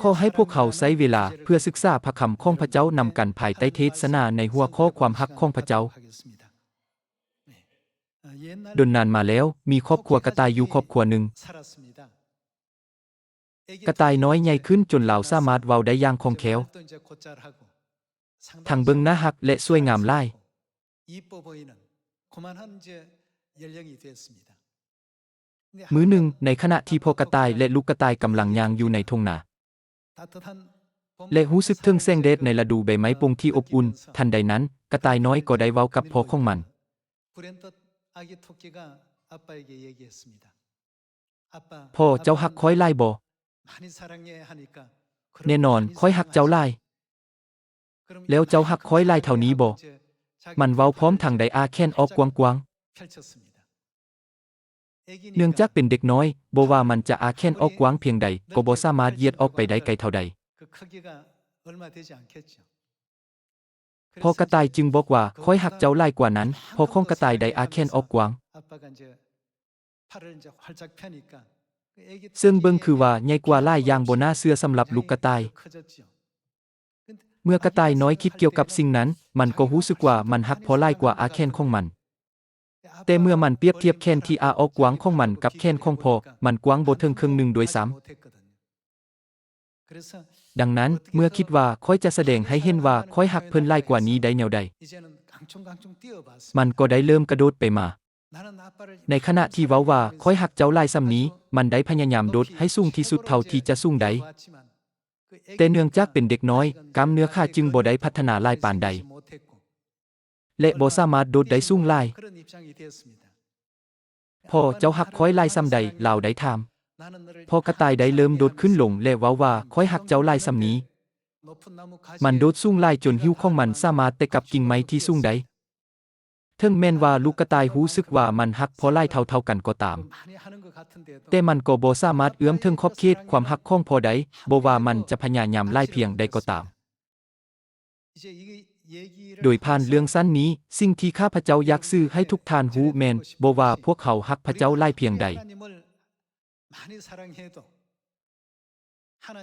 ຂໍໃຫ້ພວກເຮົາໃຊ້ເວລາເພື່ອສຶກສາພະຄຳຂອງພະເຈົ້ານຳກັນພາຍໃຕ້ເທດສະໜາໃນຫົວຂໍ້ຄວາມຮັກຂອງພະເຈົ້າ. ດົນນານມາແລ້ວ, ມີຄອບຄົວກະຕ່າຍຢູ່ຄອບຄົວໜຶ່ງ. ກະຕ່າຍນ້ອຍໃຫຍ່ຂຶ້ນຈົນລາວສາມາດເວົ້າໄດ້ຢ່າງຄ່ອງແຄ້ວ, ທັງເບິ່ງໜ້າຮັກ ແລະ ສວຍງາມຫຼາຍ. ມື້ໜຶ່ງ, ໃນຂະນະທີ່ພໍ່ກະຕ່າຍ ແລະ ລູກກະຕ່າຍກຳລັງຍ່າງຢູ່ໃນທົ່ງນາ ແລະ ຮູ້ສຶກເຖິງແສງແດດໃນລະດູໃບໄມ້ປົ່ງທີ່ອົບອຸ່ນ, ທັນໃດນັ້ນ, ກະຕ່າຍນ້ອຍກໍໄດ້ເວົ້າກັບພໍ່ຂອງມັນ. ພໍ່, ເຈົ້າຮັກຂ້ອຍຫຼາຍບໍ່? ແນ່ນອນ, ຂ້ອຍຮັກເຈົ້າຫຼາຍ. ແລ້ວເຈົ້າຮັກຂ້ອຍຫຼາຍເທົ່ານີ້ບໍ່? ມັນເວົ້າພ້ອມທັງໄດ້ອ້າແຂນອອກກວ້າງໆ. ເນື່ອງຈາກເປັນເດັກນ້ອຍ, ບໍ່ວ່າມັນຈະອ້າແຂນອອກກວ້າງພຽງໃດ, ກໍບໍ່ສາມາດຢຽດອອກໄປໄດ້ໄກເທົ່າໃດ. ພໍ່ກະຕ່າຍຈຶ່ງບອກວ່າ, ຂ້ອຍຮັກເຈົ້າຫຼາຍກວ່ານັ້ນ. ພໍ່ຂອງກະຕ່າຍໄດ້ອ້າແຂນອອກກວ້າງ, ເຊິ່ງເບິ່ງຄືວ່າໃຫຍ່ກວ່າຫຼາຍຢ່າງບໍ່ໜ້າເຊື່ອສຳລັບລູກກະຕ່າຍ. ເມື່ອກະຕ່າຍນ້ອຍຄິດກ່ຽວກັບສິ່ງນັ້ນ, ມັນກໍຮູ້ສຶກວ່າມັນຮັກພໍ່ຫຼາຍກວ່າອ້າແຂນຂອງມັນ. ແຕ່ເມື່ອມັນປຽບທຽບແຂນທີ່ອ້າອອກກວ້າງຂອງມັນກັບແຂນຂອງພໍ່, ມັນກວ້າງບໍ່ເຖິງເຄິ່ງໜຶ່ງດ້ວຍຊ້ຳ. ດັ່ງນັ້ນ, ເມື່ອຄິດວ່າຂ້ອຍຈະສະແດງໃຫ້ເຫັນວ່າຂ້ອຍຮັກເພິ່ນຫຼາຍກວ່ານີ້ໄດ້ແນວໃດ, ມັນກໍໄດ້ເລີ່ມກະໂດດໄປມາ. ໃນຂະນະທີ່ເວົ້າວ່າ, ຂ້ອຍຮັກເຈົ້າຫຼາຍສ່ຳນີ້, ມັນໄດ້ພະຍາຍາມໂດດໃຫ້ສູງທີ່ສຸດເທົ່າທີ່ຈະສູງໄດ້. ແຕ່ເນື່ອງຈາກເປັນເດັກນ້ອຍ, ກ້າມເນື້ອຂາຈຶ່ງບໍ່ໄດ້ພັດທະນາຫຼາຍປານໃດ. ແລະ ບໍ່ສາມາດໂດດໄດ້ສູງຫຼາຍ. ພໍ່, ເຈົ້າຮັກຂ້ອຍຫຼາຍສ່ຳໃດ? ລາວໄດ້ຖາມ. ພໍ່ກະຕ່າຍໄດ້ເລີ່ມໂດດຂຶ້ນລົງ ແລະ ເວົ້າວ່າ, ຂ້ອຍຮັກເຈົ້າຫຼາຍສ່ຳນີ້. ມັນໂດດສູງຫຼາຍຈົນຫິ້ວຂອງມັນສາມາດແຕະກັບກິ່ງໄມ້ທີ່ສູງໄດ້. ເຖິງແມ່ນວ່າລູກກະຕ່າຍຮູ້ສຶກວ່າມັນຮັກພໍ່ຫຼາຍເທົ່າໆກັນກໍຕາມ, ແຕ່ມັນກໍບໍ່ສາມາດເອື້ອມເຖິງຂອບເຂດຄວາມຮັກຂອງພໍ່ໄດ້, ບໍ່ວ່າມັນຈະພະຍາຍາມຫຼາຍພຽງໃດກໍຕາມ. ໂດຍຜ່ານເລື່ອງສັ້ນນີ້, ສິ່ງທີ່ຂ້າພະເຈົ້າຢາກສື່ໃຫ້ທຸກທ່ານຮູ້ແມ່ນ, ບໍ່ວ່າພວກເຮົາຮັກພະເຈົ້າຫຼາຍພຽງໃດ,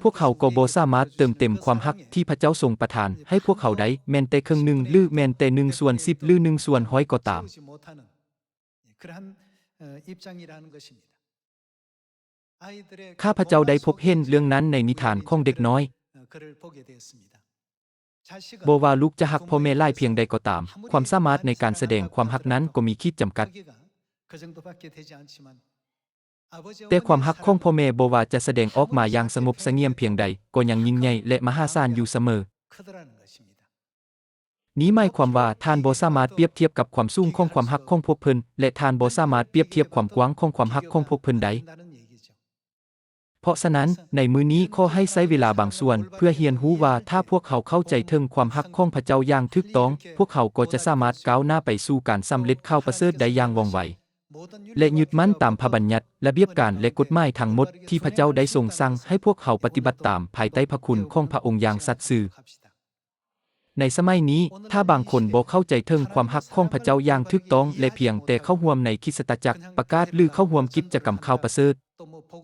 ພວກເຮົາກໍບໍ່ສາມາດເຕີມເຕັມຄວາມຮັກທີ່ພະເຈົ້າຊົງປະທານໃຫ້ພວກເຮົາໄດ້, ແມ່ນແຕ່ເຄິ່ງໜຶ່ງ ຫຼື ແມ່ນແຕ່ໜຶ່ງສ່ວນສິບ ຫຼື ໜຶ່ງສ່ວນຮ້ອຍກໍຕາມ. ຂ້າພະເຈົ້າໄດ້ພົບເຫັນເລື່ອງນັ້ນໃນນິທານຂອງເດັກນ້ອຍ. ບໍ່ວ່າລູກຈະຮັກພໍ່ແມ່ຫຼາຍພຽງໃດກໍຕາມ, ຄວາມສາມາດໃນການສະແດງຄວາມຮັກນັ້ນກໍມີຂີດຈຳກັດ. ແຕ່ຄວາມຮັກຂອງພໍ່ແມ່ບໍ່ວ່າຈະສະແດງອອກມາຢ່າງສະຫງົບສະຫງຽມພຽງໃດ, ກໍຍັງຍິ່ງໃຫຍ່ ແລະ ມະຫາສານຢູ່ສະເໝີ. ນີ້ໝາຍຄວາມວ່າທ່ານບໍ່ສາມາດປຽບທຽບກັບຄວາມສູງຂອງຄວາມຮັກຂອງພວກເພິ່ນ, ແລະ ທ່ານບໍ່ສາມາດປຽບທຽບຄວາມກວ້າງຂອງຄວາມຮັກຂອງພວກເພິ່ນໄດ້. ເພາະສະນັ້ນ, ໃນມື້ນີ້ຂໍໃຫ້ໃຊ້ເວລາບາງສ່ວນເພື່ອຮຽນຮູ້ວ່າ ຖ້າພວກເຮົາເຂົ້າໃຈເຖິງຄວາມຮັກຂອງພະເຈົ້າຢ່າງຖືກຕ້ອງ, ພວກເຮົາກໍຈະສາມາດກ້າວໜ້າໄປສູ່ການສຳເລັດຂ່າວປະເສີດໄດ້ຢ່າງວ່ອງໄວ ແລະ ຍຶດໝັ້ນຕາມພະບັນຍັດ, ລະບຽບການ ແລະ ກົດໝາຍທັງໝົດທີ່ພະເຈົ້າໄດ້ຊົງສັ່ງໃຫ້ພວກເຮົາປະຕິບັດຕາມ ພາຍໃຕ້ພະຄຸນຂອງພະອົງຢ່າງສັດຊື່. ໃນສະໄໝນີ້, ຖ້າບາງຄົນບໍ່ເຂົ້າໃຈເຖິງຄວາມຮັກຂອງພະເຈົ້າຢ່າງຖືກຕ້ອງ ແລະ ພຽງແຕ່ເຂົ້າຮ່ວມໃນຄຣິສຕະຈັກ, ປະກາດ ຫຼື ເຂົ້າຮ່ວມກິດຈະກຳຂ່າວປະເສີດ,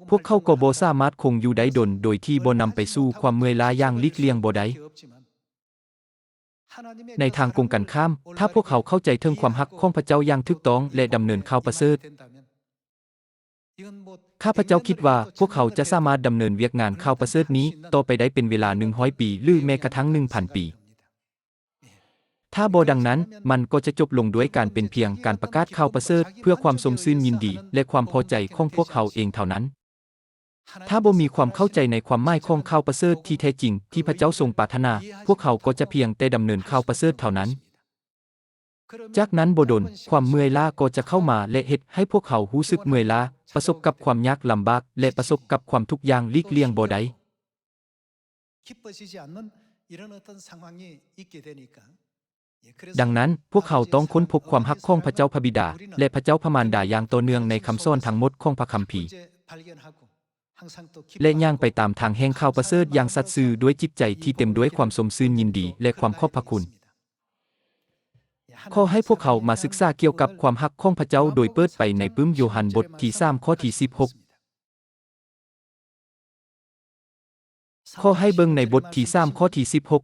ພວກເຂົາກໍບໍ່ສາມາດຄົງຢູ່ໄດ້ດົນໂດຍທີ່ບໍ່ນຳໄປສູ່ຄວາມເມື່ອຍລ້າຢ່າງຫຼີກລ່ຽງບໍ່ໄດ້. ໃນທາງກົງກັນຂ້າມ, ຖ້າພວກເຮົາເຂົ້າໃຈເຖິງຄວາມຮັກຂອງພະເຈົ້າຢ່າງຖືກຕ້ອງ ແລະ ດຳເນີນຂ່າວປະເສີດ, ຂ້າພະເຈົ້າຄິດວ່າພວກເຮົາຈະສາມາດດຳເນີນວຽກງານຂ່າວປະເສີດນີ້ຕໍ່ໄປໄດ້ເປັນເວລາໜຶ່ງຮ້ອຍປີ ຫຼື ແມ້ກະທັ່ງໜຶ່ງພັນປີ. ຖ້າບໍ່ດັ່ງນັ້ນ, ມັນກໍຈະຈົບລົງດ້ວຍການເປັນພຽງການປະກາດຂ່າວປະເສີດເພື່ອຄວາມຊົມຊື່ນຍິນດີ ແລະ ຄວາມພໍໃຈຂອງພວກເຮົາເອງເທົ່ານັ້ນ. ຖ້າບໍ່ມີຄວາມເຂົ້າໃຈໃນຄວາມໝາຍຂອງຂ່າວປະເສີດທີ່ແທ້ຈິງທີ່ພະເຈົ້າຊົງປາດຖະໜາ, ພວກເຮົາກໍຈະພຽງແຕ່ດຳເນີນຂ່າວປະເສີດເທົ່ານັ້ນ. ຈາກນັ້ນບໍ່ດົນ, ຄວາມເມື່ອຍລ້າກໍຈະເຂົ້າມາ ແລະ ເຮັດໃຫ້ພວກເຮົາຮູ້ສຶກເມື່ອຍລ້າ, ປະສົບກັບຄວາມຍາກລຳບາກ ແລະ ປະສົບກັບຄວາມທຸກຢ່າງຫຼີກລ່ຽງບໍ່ໄດ້. ດັ່ງນັ້ນ, ພວກເຮົາຕ້ອງຄົ້ນພົບຄວາມຮັກຂອງພະເຈົ້າພະບິດາ ແລະ ພະເຈົ້າພະມານດາຢ່າງຕໍ່ເນື່ອງໃນຄຳສອນທັງໝົດຂອງພະຄຳພີ ແລະ ຍ່າງໄປຕາມທາງແຫ່ງຂ່າວປະເສີດຢ່າງສັດຊື່ດ້ວຍຈິດໃຈທີ່ເຕັມດ້ວຍຄວາມຊົມຊື່ນຍິນດີ ແລະ ຄວາມຂອບພະຄຸນ. ຂໍໃຫ້ພວກເຮົາມາສຶກສາກ່ຽວກັບຄວາມຮັກຂອງພະເຈົ້າໂດຍເປີດໄປໃນປຶ້ມໂຢຮັນບົດທີສາມ ຂໍ້ທີສິບຫົກ. ຂໍໃຫ້ເບິ່ງໃນບົດທີສາມ ຂໍ້ທີສິບຫົກ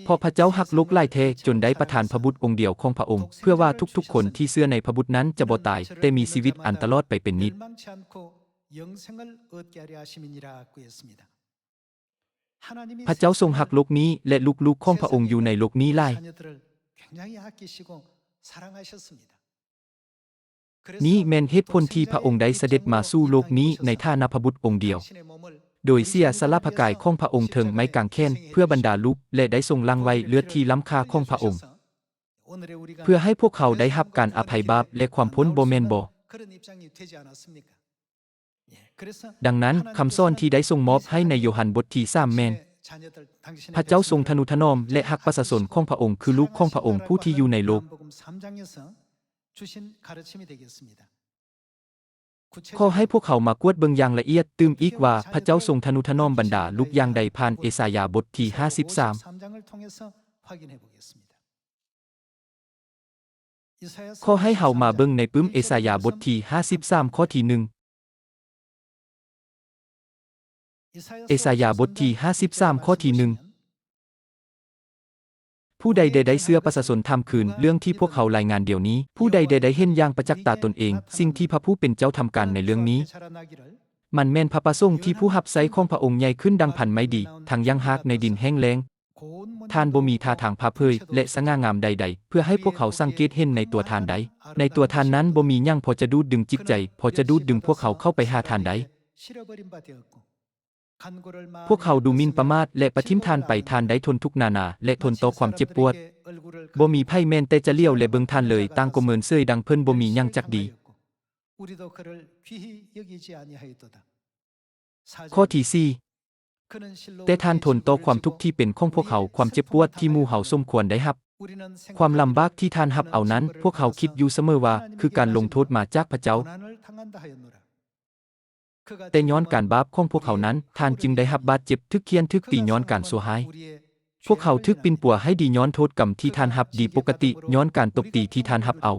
ເພາະພະເຈົ້າຮັກໂລກຫຼາຍແທ້ ຈົນໄດ້ປະທານພະບຸດອົງດຽວຂອງພະອົງ ເພື່ອວ່າທຸກໆຄົນທີ່ເຊື່ອໃນພະບຸດນັ້ນຈະບໍ່ຕາຍ, ແຕ່ມີຊີວິດອັນຕະຫຼອດໄປເປັນນິດ. ພະເຈົ້າຊົງຮັກໂລກນີ້ ແລະ ລູກໆຂອງພະອົງຢູ່ໃນໂລກນີ້ຫຼາຍ. ນີ້ແມ່ນເຫດຜົນທີ່ພະອົງໄດ້ສະເດັດມາສູ່ໂລກນີ້ໃນຖານະພະບຸດອົງດຽວ, ໂດຍເສຍສະຫຼະພະກາຍຂອງພະອົງເທິງໄມ້ກາງແຂນເພື່ອບັນດາລູກ ແລະ ໄດ້ຊົງຫຼັ່ງໄວ້ເລືອດທີ່ລ້ຳຄ່າຂອງພະອົງ ເພື່ອໃຫ້ພວກເຮົາໄດ້ຮັບການອະໄພບາບ ແລະ ຄວາມພົ້ນ, ບໍ່ແມ່ນບໍ? ດັ່ງນັ້ນ, ຄຳສອນທີ່ໄດ້ຊົງມອບໃຫ້ໃນໂຍຮັນບົດທີສາມແມ່ນ, ພະເຈົ້າຊົງທະນຸຖະໜອມ ແລະ ຮັກປະຊາຊົນຂອງພະອົງຄືລູກຂອງພະອົງຜູ້ທີ່ຢູ່ໃນໂລກ. ຂໍໃຫ້ພວກເຮົາມາກວດເບິ່ງຢ່າງລະອຽດຕື່ມອີກວ່າ ພະເຈົ້າຊົງທະນຸຖະໜອມບັນດາລູກຢ່າງໃດຜ່ານເອສາຍາບົດທີຫ້າສິບສາມ. ຂໍໃຫ້ເຮົາມາເບິ່ງໃນປຶ້ມເອສາຍາບົດທີຫ້າສິບສາມ ຂໍ້ທີໜຶ່ງ. ເອສາຍາບົດທີຫ້າສິບສາມ ຂໍ້ທີໜຶ່ງ. ຜູ້ໃດແດ່ໄດ້ເຊື່ອປະຊາຊົນຖາມຄືນເລື່ອງທີ່ພວກເຮົາລາຍງານດຽວນີ້? ຜູ້ໃດແດ່ໄດ້ເຫັນຢ່າງປະຈັກຕາຕົນເອງສິ່ງທີ່ພະຜູ້ເປັນເຈົ້າທຳການໃນເລື່ອງນີ້? ມັນແມ່ນພະປະສົງທີ່ຜູ້ຮັບໃຊ້ຂອງພະອົງໃຫຍ່ຂຶ້ນດັ່ງພັນໄມ້ດີ, ທັງຢ່າງຮາກໃນດິນແຫ້ງແລ້ງ. ທ່ານບໍ່ມີທ່າທາງພາບເຜີຍ ແລະ ສະຫງ່າງາມໃດໆ ເພື່ອໃຫ້ພວກເຮົາສັງເກດເຫັນໃນຕົວທ່ານໄດ້. ໃນຕົວທ່ານນັ້ນບໍ່ມີຫຍັງພໍຈະດູດດຶງຈິດໃຈ, ພໍຈະດູດດຶງພວກເຮົາເຂົ້າໄປຫາທ່ານໄດ້. ພວກເຮົາດູໝິ່ນປະໝາດ ແລະ ປະຖິ້ມທ່ານໄປ. ທ່ານໄດ້ທົນທຸກນານາ ແລະ ທົນຕໍ່ຄວາມເຈັບປວດ. ບໍ່ມີໃຜແມ່ນແຕ່ຈະຫຼຽວແລເບິ່ງທ່ານເລີຍ, ຕ່າງກໍເມີນເສີຍດັ່ງເພິ່ນບໍ່ມີຫຍັງຈັກດີ. ຂໍ້ທີສີ່. ແຕ່ທ່ານທົນຕໍ່ຄວາມທຸກທີ່ເປັນຂອງພວກເຮົາ, ຄວາມເຈັບປວດທີ່ໝູ່ເຮົາສົມຄວນໄດ້ຮັບ. ຄວາມລຳບາກທີ່ທ່ານຮັບເອົານັ້ນ, ພວກເຮົາຄິດຢູ່ສະເໝີວ່າ ຄືການລົງໂທດມາຈາກພະເຈົ້າ. ແຕ່ຍ້ອນການບາບຂອງພວກເຮົານັ້ນ, ທ່ານຈຶ່ງໄດ້ຮັບບາດເຈັບ, ຖືກຂ້ຽນ, ຖືກຕີຍ້ອນການຊົ່ວຮ້າຍ. ພວກເຮົາຖືກປິ່ນປົວໃຫ້ດີຍ້ອນໂທດກຳທີ່ທ່ານຮັບ, ດີປົກກະຕິຍ້ອນການຕົບຕີທີ່ທ່ານຮັບເອົາ.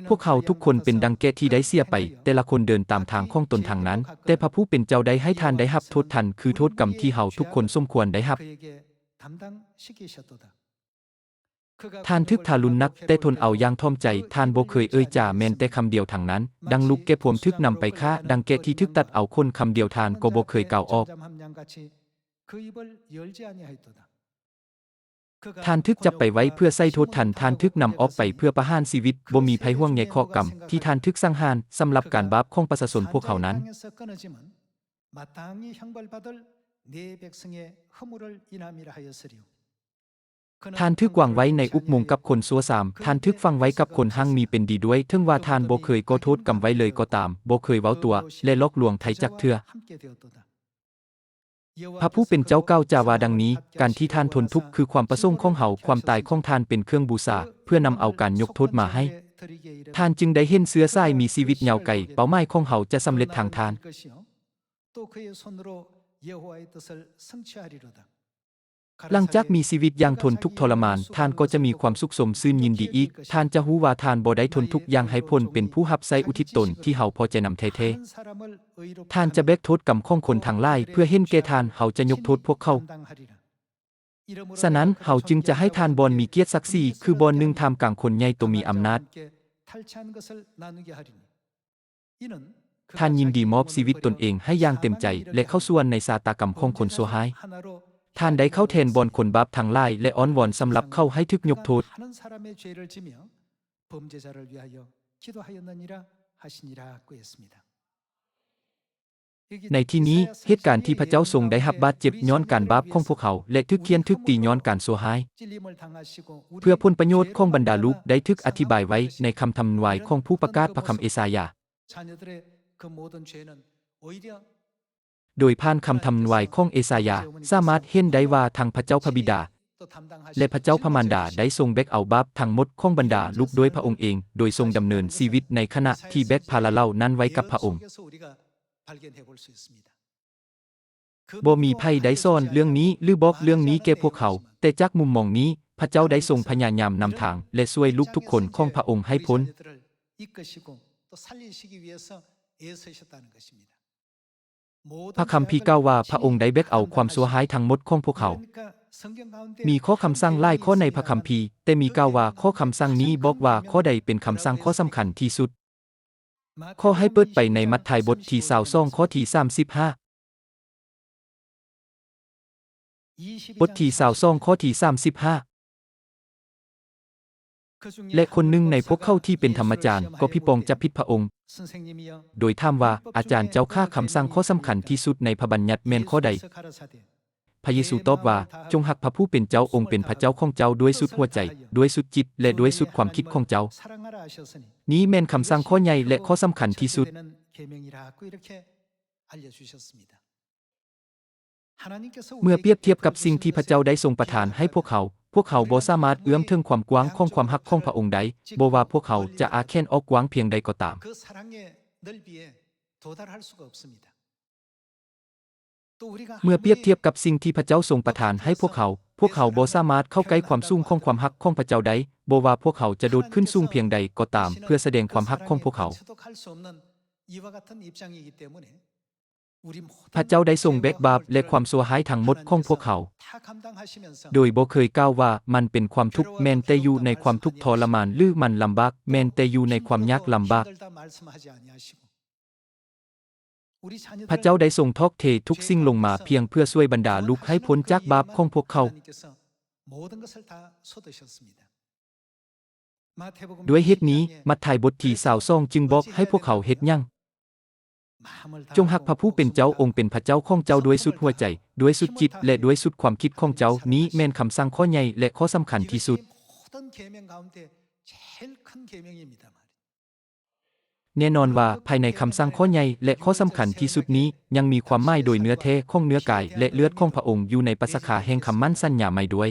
ພວກເຮົາທຸກຄົນເປັນດັ່ງແກະທີ່ໄດ້ເສຍໄປ, ແຕ່ລະຄົນເດີນຕາມທາງຂອງຕົນທາງນັ້ນ, ແຕ່ພະຜູ້ເປັນເຈົ້າໄດ້ໃຫ້ທ່ານໄດ້ຮັບໂທດທັນ, ຄືໂທດກຳທີ່ເຮົາທຸກຄົນສົມຄວນໄດ້ຮັບ. ທ່ານຖືກທາລຸນໜັກ, ແຕ່ທົນເອົາຢ່າງຖ່ອມໃຈ, ທ່ານບໍ່ເຄີຍເອີ່ຍຈາແມ່ນແຕ່ຄຳດຽວທັງນັ້ນ. ດັ່ງລູກແກະພວມຖືກນຳໄປຂ້າ, ດັ່ງແກະທີ່ຖືກຕັດເອົາຂົນຄຳດຽວ, ທ່ານກໍບໍ່ເຄີຍກ່າວອອກ. ທ່ານຖືກຈັບໄປໄວ້ເພື່ອໃສ່ໂທດທ່ານ, ທ່ານຖືກນຳອອກໄປເພື່ອປະຫານຊີວິດ, ບໍ່ມີໃຜຫ່ວງໃຍເຄາະກຳທີ່ທ່ານຖືກສັງຫານສຳລັບການບາບຂອງປະຊາຊົນພວກເຮົານັ້ນ. ທ່ານຖືກວາງໄວ້ໃນອຸບມຸງກັບຄົນຊົ່ວຊາມ, ທ່ານຖືກຝັງໄວ້ກັບຄົນຮັ່ງມີເປັນດີດ້ວຍ, ເຖິງວ່າທ່ານບໍ່ເຄີຍກໍ່ໂທດກຳໄວ້ເລີຍກໍຕາມ, ບໍ່ເຄີຍເວົ້າຕົວ ແລະ ຫຼອກລວງໃຜຈັກເທື່ອ. ພະຜູ້ເປັນເຈົ້າກ່າວຈາວ່າດັ່ງນີ້, ການທີ່ທ່ານທົນທຸກຄືຄວາມປະສົງຂອງເຮົາ, ຄວາມຕາຍຂອງທ່ານເປັນເຄື່ອງບູຊາ, ເພື່ອນຳເອົາການຍົກໂທດມາໃຫ້. ທ່ານຈຶ່ງໄດ້ເຫັນເຊື້ອສາຍມີຊີວິດຍາວໄກ, ເປົ້າໝາຍຂອງເຮົາຈະສຳເລັດທາງທ່ານ. ຫຼັງຈາກມີຊີວິດຢ່າງທົນທຸກທໍລະມານ, ທ່ານກໍຈະມີຄວາມສຸກຊົມຊື່ນຍິນດີອີກ. ທ່ານຈະຮູ້ວ່າທ່ານບໍ່ໄດ້ທົນທຸກຢ່າງໄຮ້ຜົນ, ເປັນຜູ້ຮັບໃຊ້ອຸທິດຕົນທີ່ເຮົາພໍໃຈນຳແທ້ໆ. ທ່ານຈະແບກໂທດກຳຂອງຄົນທັງຫຼາຍເພື່ອເຫັນແກ່ທ່ານ, ເຮົາຈະຍົກໂທດພວກເຂົາ. ສະນັ້ນ, ເຮົາຈຶ່ງຈະໃຫ້ທ່ານບ່ອນມີກຽດສັກສີ, ຄືບ່ອນໜຶ່ງທ່າມກາງຄົນໃຫຍ່ໂຕມີອຳນາດ. ທ່ານຍິນດີມອບຊີວິດຕົນເອງໃຫ້ຢ່າງເຕັມໃຈ ແລະ ເຂົ້າສ່ວນໃນຊາຕາກຳຂອງຄົນຊົ່ວຮ້າຍ. ທ່ານໄດ້ເຂົ້າແທນບ່ອນຄົນບາບທັງຫຼາຍ ແລະ ອ້ອນວອນສຳລັບເຂົາໃຫ້ຖືກຍົກໂທດ. ໃນທີ່ນີ້, ເຫດການທີ່ພະເຈົ້າຊົງໄດ້ຮັບບາດເຈັບຍ້ອນການບາບຂອງພວກເຮົາ ແລະ ຖືກຂ້ຽນຖືກຕີຍ້ອນການຊົ່ວຮ້າຍ ເພື່ອຜົນປະໂຫຍດຂອງບັນດາລູກ ໄດ້ຖືກອະທິບາຍໄວ້ໃນຄຳທຳນາຍຂອງຜູ້ປະກາດພະຄຳເອສາຍາ. ໂດຍຜ່ານຄຳທຳນາຍຂອງເອສາຍາ, ສາມາດເຫັນໄດ້ວ່າທັງພະເຈົ້າພະບິດາ ແລະ ພະເຈົ້າພະມານດາໄດ້ຊົງແບກເອົາບາບທັງໝົດຂອງບັນດາລູກດ້ວຍພະອົງເອງ, ໂດຍຊົງດຳເນີນຊີວິດໃນຂະນະທີ່ແບກພາລະເຫຼົ່ານັ້ນໄວ້ກັບພະອົງ. ບໍ່ມີໃຜໄດ້ສອນເລື່ອງນີ້ ຫຼື ບອກເລື່ອງນີ້ແກ່ພວກເຮົາ, ແຕ່ຈາກມຸມມອງນີ້, ພະເຈົ້າໄດ້ຊົງພະຍາຍາມນຳທາງ ແລະ ຊ່ວຍລູກທຸກຄົນຂອງພະອົງໃຫ້ພົ້ນ. 이끄시고 또 살리시기 위해서 애쓰셨다는 것입니다. ພະຄຳພີກ່າວວ່າ ພະອົງໄດ້ແບກເອົາຄວາມຊົ່ວຮ້າຍທັງໝົດຂອງພວກເຮົາ. ມີຂໍ້ຄຳສັ່ງຫຼາຍຂໍ້ໃນພະຄຳພີ, ແຕ່ມີກ່າວວ່າຂໍ້ຄຳສັ່ງນີ້ບອກວ່າຂໍ້ໃດເປັນຄຳສັ່ງຂໍ້ສຳຄັນທີ່ສຸດ. ຂໍໃຫ້ເປີດໄປໃນມັດທາຍບົດທີຊາວສອງ ຂໍ້ທີສາມສິບຫ້າ. ບົດທີຊາວສອງ ຂໍ້ທີສາມສິບຫ້າ. ແລະ ຄົນໜຶ່ງໃນພວກເຂົາທີ່ເປັນທຳມະຈານກໍພິປອງຈັບຜິດພະອົງ, ໂດຍຖາມວ່າ, ອາຈານເຈົ້າຂ້າ, ຄຳສັ່ງຂໍ້ສຳຄັນທີ່ສຸດໃນພະບັນຍັດແມ່ນຂໍ້ໃດ? ພະເຢຊູຕອບວ່າ, ຈົ່ງຮັກພະຜູ້ເປັນເຈົ້າອົງເປັນພະເຈົ້າຂອງເຈົ້າດ້ວຍສຸດຫົວໃຈ, ດ້ວຍສຸດຈິດ ແລະ ດ້ວຍສຸດຄວາມຄິດຂອງເຈົ້າ. ນີ້ແມ່ນຄຳສັ່ງຂໍ້ໃຫຍ່ ແລະ ຂໍ້ສຳຄັນທີ່ສຸດ. ເມື່ອປຽບທຽບກັບສິ່ງທີ່ພະເຈົ້າໄດ້ຊົງປະທານໃຫ້ພວກເຮົາ, ພວກເຮົາບໍ່ສາມາດເອື້ອມເຖິງຄວາມກວ້າງຂອງຄວາມຮັກຂອງພະອົງໄດ້, ບໍ່ວ່າພວກເຮົາຈະອາແຂນອອກກວ້າງພຽງໃດກໍຕາມ. ເມື່ອປຽບທຽບກັບສິ່ງທີ່ພະເຈົ້າຊົງປະທານໃຫ້ພວກເຮົາ, ພວກເຮົາບໍ່ສາມາດເຂົ້າໃກ້ຄວາມສູງຂອງຄວາມຮັກຂອງພະເຈົ້າໄດ້, ບໍ່ວ່າພວກເຮົາຈະໂດດຂຶ້ນສູງພຽງໃດກໍຕາມເພື່ອສະແດງຄວາມຮັກຂອງພວກເຮົາ. ພະເຈົ້າໄດ້ຊົງແບກບາບ ແລະ ຄວາມຊົ່ວຮ້າຍທັງໝົດຂອງພວກເຮົາ, ໂດຍບໍ່ເຄີຍກ່າວວ່າມັນເປັນຄວາມທຸກ, ແມ່ນແຕ່ຢູ່ໃນຄວາມທຸກທໍລະມານ ຫຼື ມັນລຳບາກ, ແມ່ນແຕ່ຢູ່ໃນຄວາມຍາກລຳບາກ. ພະເຈົ້າໄດ້ຊົງຖອກເທທຸກສິ່ງລົງມາພຽງເພື່ອຊ່ວຍບັນດາລູກໃຫ້ພົ້ນຈາກບາບຂອງພວກເຂົາ. ດ້ວຍເຫດນີ້, ມັດທາຍບົດທີຊາວສອງຈຶ່ງບອກໃຫ້ພວກເຮົາເຮັດຫຍັງ? ຈົ່ງຮັກພະຜູ້ເປັນເຈົ້າອົງເປັນພະເຈົ້າຂອງເຈົ້າດ້ວຍສຸດຫົວໃຈ, ດ້ວຍສຸດຈິດ ແລະ ດ້ວຍສຸດຄວາມຄິດຂອງເຈົ້າ. ນີ້ແມ່ນຄຳສັ່ງຂໍ້ໃຫຍ່ ແລະ ຂໍ້ສຳຄັນທີ່ສຸດ. ແນ່ນອນວ່າ ພາຍໃນຄຳສັ່ງຂໍ້ໃຫຍ່ ແລະ ຂໍ້ສຳຄັນທີ່ສຸດນີ້ ຍັງມີຄວາມໝາຍໂດຍເນື້ອແທ້ຂອງເນື້ອກາຍ ແລະ ເລືອດຂອງພະອົງຢູ່ໃນປາສະຄາແຫ່ງຄຳໝັ້ນສັນຍາໃໝ່ດ້ວຍ.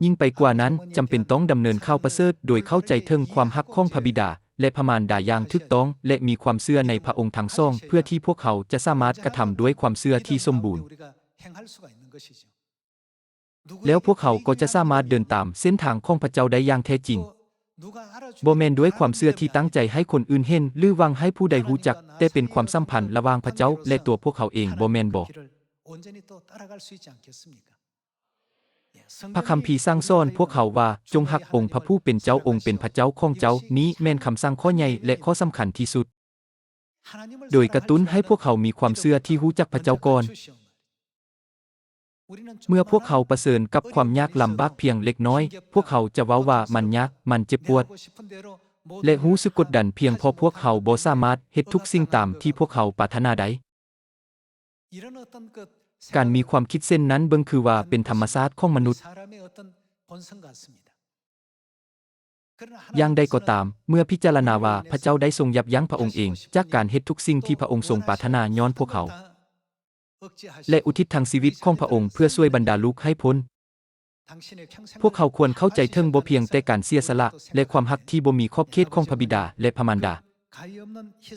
ຍິ່ງໄປກວ່ານັ້ນ, ຈຳເປັນຕ້ອງດຳເນີນຂ່າວປະເສີດໂດຍເຂົ້າໃຈເຖິງຄວາມຮັກຂອງພະບິດາ ແລະ ພະມານດາຢ່າງຖືກຕ້ອງ ແລະ ມີຄວາມເຊື່ອໃນພະອົງທັງສອງ ເພື່ອທີ່ພວກເຮົາຈະສາມາດກະທຳດ້ວຍຄວາມເຊື່ອທີ່ສົມບູນ. ແລ້ວພວກເຮົາກໍຈະສາມາດເດີນຕາມເສັ້ນທາງຂອງພະເຈົ້າໄດ້ຢ່າງແທ້ຈິງ. ບໍ່ແມ່ນດ້ວຍຄວາມເຊື່ອທີ່ຕັ້ງໃຈໃຫ້ຄົນອື່ນເຫັນ ຫຼື ຫວັງໃຫ້ຜູ້ໃດຮູ້ຈັກ, ແຕ່ເປັນຄວາມສຳພັນລະຫວ່າງພະເຈົ້າ ແລະ ຕົວພວກເຮົາເອງ, ບໍ່ແມ່ນບໍ? ພະຄຳພີສັ່ງສອນພວກເຮົາວ່າ, ຈົ່ງຮັກອົງພະຜູ້ເປັນເຈົ້າອົງເປັນພະເຈົ້າຂອງເຈົ້າ. ນີ້ແມ່ນຄຳສັ່ງຂໍ້ໃຫຍ່ ແລະ ຂໍ້ສຳຄັນທີ່ສຸດ. ໂດຍກະຕຸ້ນໃຫ້ພວກເຮົາມີຄວາມເຊື່ອທີ່ຮູ້ຈັກພະເຈົ້າກ່ອນ. ເມື່ອພວກເຮົາປະເຊີນກັບຄວາມຍາກລຳບາກພຽງເລັກນ້ອຍ, ພວກເຮົາຈະເວົ້າວ່າມັນຍາກ, ມັນເຈັບປວດ ແລະ ຮູ້ສຶກກົດດັນພຽງເພາະພວກເຮົາບໍ່ສາມາດເຮັດທຸກສິ່ງຕາມທີ່ພວກເຮົາປາດຖະໜາໄດ້. ການມີຄວາມຄິດເຊັ່ນນັ້ນເບິ່ງຄືວ່າເປັນທຳມະຊາດຂອງມະນຸດ. ຢ່າງໃດກໍຕາມ, ເມື່ອພິຈາລະນາວ່າພະເຈົ້າໄດ້ຊົງຢັບຢັ້ງພະອົງເອງຈາກການເຮັດທຸກສິ່ງທີ່ພະອົງຊົງປາດຖະໜາຍ້ອນພວກເຮົາ ແລະ ອຸທິດທັງຊີວິດຂອງພະອົງເພື່ອຊ່ວຍບັນດາລູກໃຫ້ພົ້ນ, ພວກເຮົາຄວນເຂົ້າໃຈເຖິງບໍ່ພຽງແຕ່ການເສຍສະຫຼະ ແລະ ຄວາມຮັກທີ່ບໍ່ມີຂອບເຂດຂອງພະບິດາ ແລະ ພະມານດາ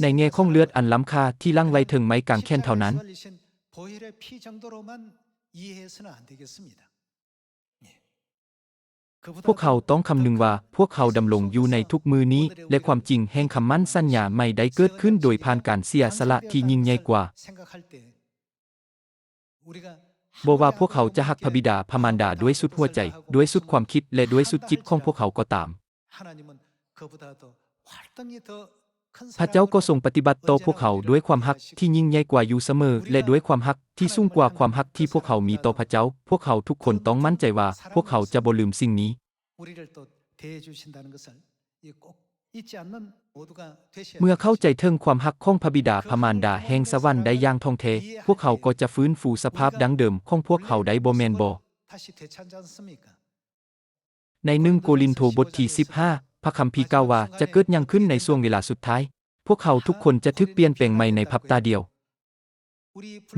ໃນແງ່ຂອງເລືອດອັນລ້ຳຄ່າທີ່ຫຼັ່ງໄຫຼເຖິງໄມ້ກາງແຂນເທົ່ານັ້ນ. ພວກເຮົາຕ້ອງຄຳນຶງວ່າພວກເຮົາດຳລົງຢູ່ໃນທຸກມື້ນີ້ ແລະ ຄວາມຈິງແຫ່ງຄຳໝັ້ນສັນຍາໃໝ່ໄດ້ເກີດຂຶ້ນໂດຍຜ່ານການເສຍສະຫຼະທີ່ຍິ່ງໃຫຍ່ກວ່າ. ບໍ່ວ່າພວກເຮົາຈະຮັກພະບິດາພະມານດາດ້ວຍສຸດຫົວໃຈ, ດ້ວຍສຸດຄວາມຄິດ ແລະ ດ້ວຍສຸດຈິດຂອງພວກເຮົາກໍຕາມ, ພະເຈົ້າກໍຊົງປະຕິບັດຕໍ່ພວກເຮົາດ້ວຍຄວາມຮັກທີ່ຍິ່ງໃຫຍ່ກວ່າຢູ່ສະເໝີ ແລະ ດ້ວຍຄວາມຮັກທີ່ສູງກວ່າຄວາມຮັກທີ່ພວກເຮົາມີຕໍ່ພະເຈົ້າ. ພວກເຮົາທຸກຄົນຕ້ອງໝັ້ນໃຈວ່າພວກເຮົາຈະບໍ່ລືມສິ່ງນີ້. ເມື່ອເຂົ້າໃຈເຖິງຄວາມຮັກຂອງພະບິດາພະມານດາແຫ່ງສະຫວັນໄດ້ຢ່າງທ່ອງແທ້, ພວກເຮົາກໍຈະຟື້ນຟູສະພາບດັ້ງເດີມຂອງພວກເຮົາໄດ້, ບໍ່ແມ່ນບໍ? ໃນໜຶ່ງໂກລິນໂທບົດທີສິບຫ້າ ພະຄຳພີກ່າວວ່າ ຈະເກີດຫຍັງຂຶ້ນໃນຊ່ວງເວລາສຸດທ້າຍ? ພວກເຮົາທຸກຄົນຈະຖືກປ່ຽນແປງໃໝ່ໃນພັບຕາດຽວ.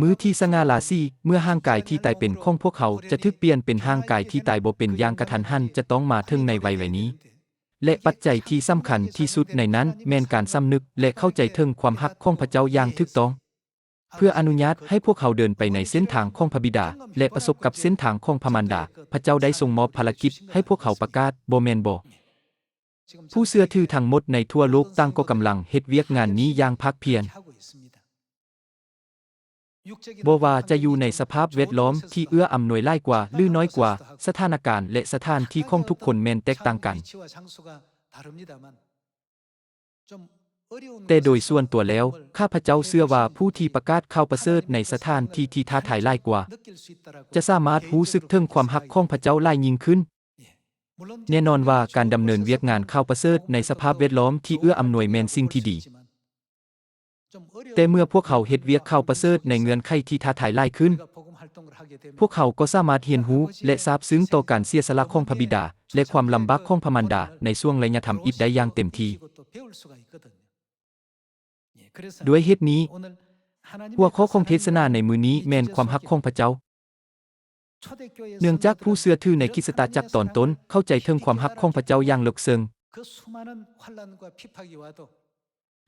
ມື້ທີ່ສະຫງ່າລາສີ, ເມື່ອຮ່າງກາຍທີ່ຕາຍເປັນຂອງພວກເຮົາຈະຖືກປ່ຽນເປັນຮ່າງກາຍທີ່ຕາຍບໍ່ເປັນຢ່າງກະທັນຫັນ ຈະຕ້ອງມາເຖິງໃນໄວໆນີ້. ແລະ ປັດໄຈທີ່ສຳຄັນທີ່ສຸດໃນນັ້ນແມ່ນການສຳນຶກ ແລະ ເຂົ້າໃຈເຖິງຄວາມຮັກຂອງພະເຈົ້າຢ່າງຖືກຕ້ອງ. ເພື່ອອະນຸຍາດໃຫ້ພວກເຮົາເດີນໄປໃນເສັ້ນທາງຂອງພະບິດາ ແລະ ປະສົບກັບເສັ້ນທາງຂອງພະມານດາ, ພະເຈົ້າໄດ້ຊົງມອບພາລະກິດໃຫ້ພວກເຮົາປະກາດ, ບໍ່ແມ່ນບໍ? ຜູ້ເຊື່ອຖືທັງໝົດໃນທົ່ວໂລກຕ່າງກໍກຳລັງເຮັດວຽກງານນີ້ຢ່າງພາກພຽນ. ບໍ່ວ່າຈະຢູ່ໃນສະພາບແວດລ້ອມທີ່ເອື້ອອຳນວຍຫຼາຍກວ່າ ຫຼື ນ້ອຍກວ່າ, ສະຖານະການ ແລະ ສະຖານທີ່ຂອງທຸກຄົນແມ່ນແຕກຕ່າງກັນ. ແຕ່ໂດຍສ່ວນຕົວແລ້ວ, ຂ້າພະເຈົ້າເຊື່ອວ່າຜູ້ທີ່ປະກາດຂ່າວປະເສີດໃນສະຖານທີ່ທີ່ທ້າທາຍຫຼາຍກວ່າ ຈະສາມາດຮູ້ສຶກເຖິງຄວາມຮັກຂອງພະເຈົ້າຫຼາຍຍິ່ງຂຶ້ນ. ແນ່ນອນວ່າການດຳເນີນວຽກງານຂ່າວປະເສີດໃນສະພາບແວດລ້ອມທີ່ເອື້ອອຳນວຍແມ່ນສິ່ງທີ່ດີ. ແຕ່ເມື່ອພວກເຮົາເຮັດວຽກຂ່າວປະເສີດໃນເງື່ອນໄຂທີ່ທ້າທາຍຫຼາຍຂຶ້ນ, ພວກເຮົາກໍສາມາດຮຽນຮູ້ ແລະ ຊາບຊຶ້ງຕໍ່ການເສຍສະຫຼະຂອງພະບິດາ ແລະ ຄວາມລຳບາກຂອງພະມານດາໃນຊ່ວງໄລຍະທຳອິດໄດ້ຢ່າງເຕັມທີ່. ດ້ວຍເຫດນີ້, ຫົວຂໍ້ຂອງເທດສະໜາໃນມື້ນີ້ແມ່ນຄວາມຮັກຂອງພະເຈົ້າ. ເນື່ອງຈາກຜູ້ເຊື່ອຖືໃນຄຣິສຕະຈັກຕອນຕົ້ນເຂົ້າໃຈເຖິງຄວາມຮັກຂອງພະເຈົ້າຢ່າງເລິກເຊິ່ງ,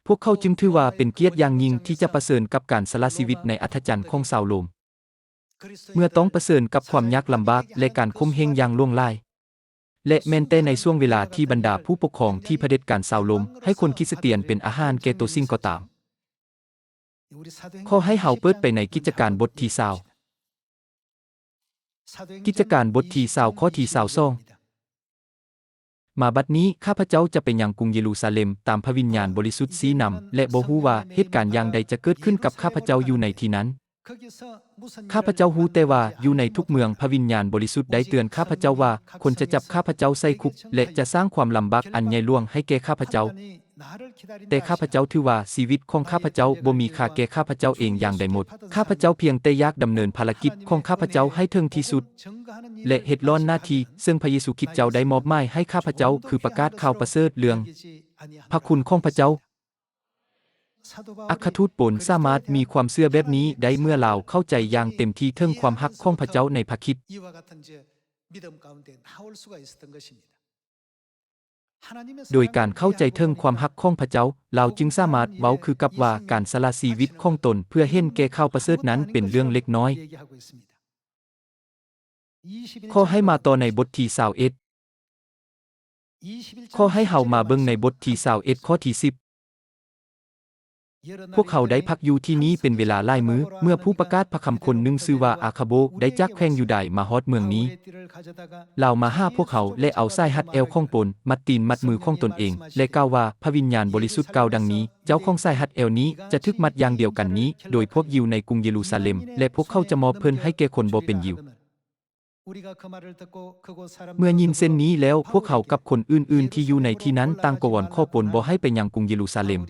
ພວກເຂົາຈຶ່ງຖືວ່າເປັນກຽດຢ່າງຍິ່ງທີ່ຈະປະເຊີນກັບການສະຫຼະຊີວິດໃນອັດທະຈັນຂອງຊາວໂລມ. ເມື່ອຕ້ອງປະເຊີນກັບຄວາມຍາກລຳບາກ ແລະ ການຂົ່ມເຫງຢ່າງຫຼວງຫຼາຍ, ແລະ ແມ່ນແຕ່ໃນຊ່ວງເວລາທີ່ບັນດາຜູ້ປົກຄອງທີ່ຜະເດັດການຊາວໂລມໃຫ້ຄົນຄຣິສຕຽນເປັນອາຫານແກ່ໂຕສິ່ງກໍຕາມ. ຂໍໃຫ້ເຮົາເປີດໄປໃນກິດຈະການບົດທີຊາວ. ກິດຈະການບົດທີຊາວ ຂໍ້ທີຊາວສອງ. ມາບັດນີ້ ຂ້າພະເຈົ້າຈະໄປຍັງກຸງເຢຣູຊາເລັມຕາມພະວິນຍານບໍລິສຸດຊີ້ນຳ ແລະ ບໍ່ຮູ້ວ່າເຫດການຢ່າງໃດຈະເກີດຂຶ້ນກັບຂ້າພະເຈົ້າຢູ່ໃນທີ່ນັ້ນ. ຂ້າພະເຈົ້າຮູ້ແຕ່ວ່າຢູ່ໃນທຸກເມືອງພະວິນຍານບໍລິສຸດໄດ້ເຕືອນຂ້າພະເຈົ້າວ່າ ຄົນຈະຈັບຂ້າພະເຈົ້າໃສ່ຄຸກ ແລະ ຈະສ້າງຄວາມລຳບາກອັນໃຫຍ່ຫຼວງໃຫ້ແກ່ຂ້າພະເຈົ້າ. ແຕ່ຂ້າພະເຈົ້າຖືວ່າຊີວິດຂອງຂ້າພະເຈົ້າບໍ່ມີຄ່າແກ່ຂ້າພະເຈົ້າເອງຢ່າງໃດໝົດ. ຂ້າພະເຈົ້າພຽງແຕ່ຢາກດຳເນີນພາລະກິດຂອງຂ້າພະເຈົ້າໃຫ້ເຖິງທີ່ສຸດ ແລະ ເຮັດລ້ອນໜ້າທີ່ເຊິ່ງພະເຢຊູຄຣິດເຈົ້າໄດ້ມອບໝາຍໃຫ້ຂ້າພະເຈົ້າ ຄືປະກາດຂ່າວປະເສີດເລື່ອງພະຄຸນຂອງພະເຈົ້າ. ອັກຄະທູດໂປນສາມາດມີຄວາມເຊື່ອແບບນີ້ໄດ້ເມື່ອລາວເຂົ້າໃຈຢ່າງເຕັມທີ່ເຖິງຄວາມຮັກຂອງພະເຈົ້າໃນພະຄຣິດ. ໂດຍການເຂົ້າໃຈເຖິງຄວາມຮັກຂອງພະເຈົ້າ, ລາວຈຶ່ງສາມາດເວົ້າຄືກັບວ່າການສະຫຼະຊີວິດຂອງຕົນເພື່ອເຫັນແກ່ຂ່າວປະເສີດນັ້ນເປັນເລື່ອງເລັກນ້ອຍ. ຂໍໃຫ້ມາຕໍ່ໃນບົດທີຊາວເອັດ. ຂໍໃຫ້ເຮົາມາເບິ່ງໃນບົດທີຊາວເອັດ ຂໍ້ທີສິບ. ພວກເຮົາໄດ້ພັກຢູ່ທີ່ນີ້ເປັນເວລາຫຼາຍມື້ ເມື່ອຜູ້ປະກາດພະຄຳຄົນໜຶ່ງຊື່ວ່າອາຄາໂບ ໄດ້ຈາກແຂວງຢູດາຍມາຮອດເມືອງນີ້. ລາວມາຫາພວກເຮົາ ແລະ ເອົາສາຍຮັດແອວຂອງໂປນ ມັດຕີນມັດມືຂອງຕົນເອງ ແລະ ກ່າວວ່າ, ພະວິນຍານບໍລິສຸດກ່າວດັ່ງນີ້, ເຈົ້າຂອງສາຍຮັດແອວນີ້ຈະຖືກມັດຢ່າງດຽວກັນນີ້ ໂດຍພວກຢິວໃນກຸງເຢຣູຊາເລັມ ແລະ ພວກເຂົາຈະມອບເພິ່ນໃຫ້ແກ່ຄົນບໍ່ເປັນຢິວ. ເມື່ອຍິນເຊັ່ນນີ້ແລ້ວ, ພວກເຮົາກັບຄົນອື່ນໆທີ່ຢູ່ໃນທີ່ນັ້ນຕ່າງກໍວອນຂໍໂປນບໍ່ໃຫ້ໄປຍັງກຸງເຢຣູຊາເລັມ.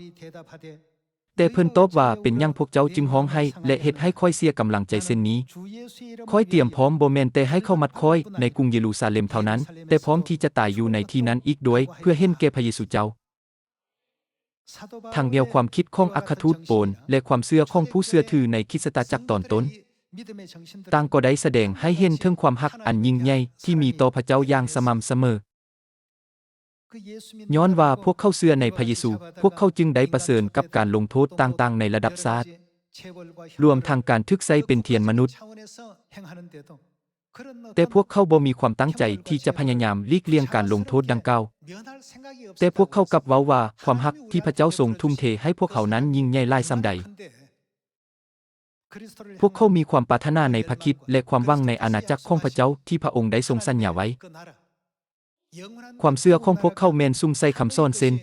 ແຕ່ເພິ່ນຕອບວ່າ, ເປັນຫຍັງພວກເຈົ້າຈຶ່ງຮ້ອງໄຫ້ ແລະ ເຮັດໃຫ້ຂ້ອຍເສຍກຳລັງໃຈເຊັ່ນນີ້? ຂ້ອຍຕຽມພ້ອມບໍ່ແມ່ນແຕ່ໃຫ້ເຂົາມັດຂ້ອຍໃນກຸງເຢຣູຊາເລັມເທົ່ານັ້ນ, ແຕ່ພ້ອມທີ່ຈະຕາຍຢູ່ໃນທີ່ນັ້ນອີກດ້ວຍ ເພື່ອເຫັນແກ່ພະເຢຊູເຈົ້າ. ທັງແນວຄວາມຄິດຂອງອັກຄະທູດໂປນ ແລະ ຄວາມເຊື່ອຂອງຜູ້ເຊື່ອຖືໃນຄຣິສຕະຈັກຕອນຕົ້ນ, ຕ່າງກໍໄດ້ສະແດງໃຫ້ເຫັນເຖິງຄວາມຮັກອັນຍິ່ງໃຫຍ່ທີ່ມີຕໍ່ພະເຈົ້າຢ່າງສະໝ່ຳສະເໝີ. ຍ້ອນວ່າພວກເຂົາເຊື່ອໃນພະເຢຊູ, ພວກເຂົາຈຶ່ງໄດ້ປະເຊີນກັບການລົງໂທດຕ່າງໆໃນລະດັບຊາດ, ລວມທັງການຖືກໃຊ້ເປັນທຽນມະນຸດ. ແຕ່ພວກເຂົາບໍ່ມີຄວາມຕັ້ງໃຈທີ່ຈະພະຍາຍາມຫຼີກລ່ຽງການລົງໂທດດັ່ງກ່າວ. ແຕ່ພວກເຂົາກັບເວົ້າວ່າ ຄວາມຮັກທີ່ພະເຈົ້າຊົງທຸ່ມເທໃຫ້ພວກເຮົານັ້ນຍິ່ງໃຫຍ່ຫຼາຍສ່ຳໃດ. ພວກເຂົາມີຄວາມປາດຖະໜາໃນພະຄຣິດ ແລະ ຄວາມຫວັງໃນອານາຈັກຂອງພະເຈົ້າທີ່ພະອົງໄດ້ຊົງສັນຍາໄວ້. ຄວາມເຊື່ອຂອງພວກເຂົາແມ່ນສຸມໃສ່ຄຳສອນເຊັ່ນ,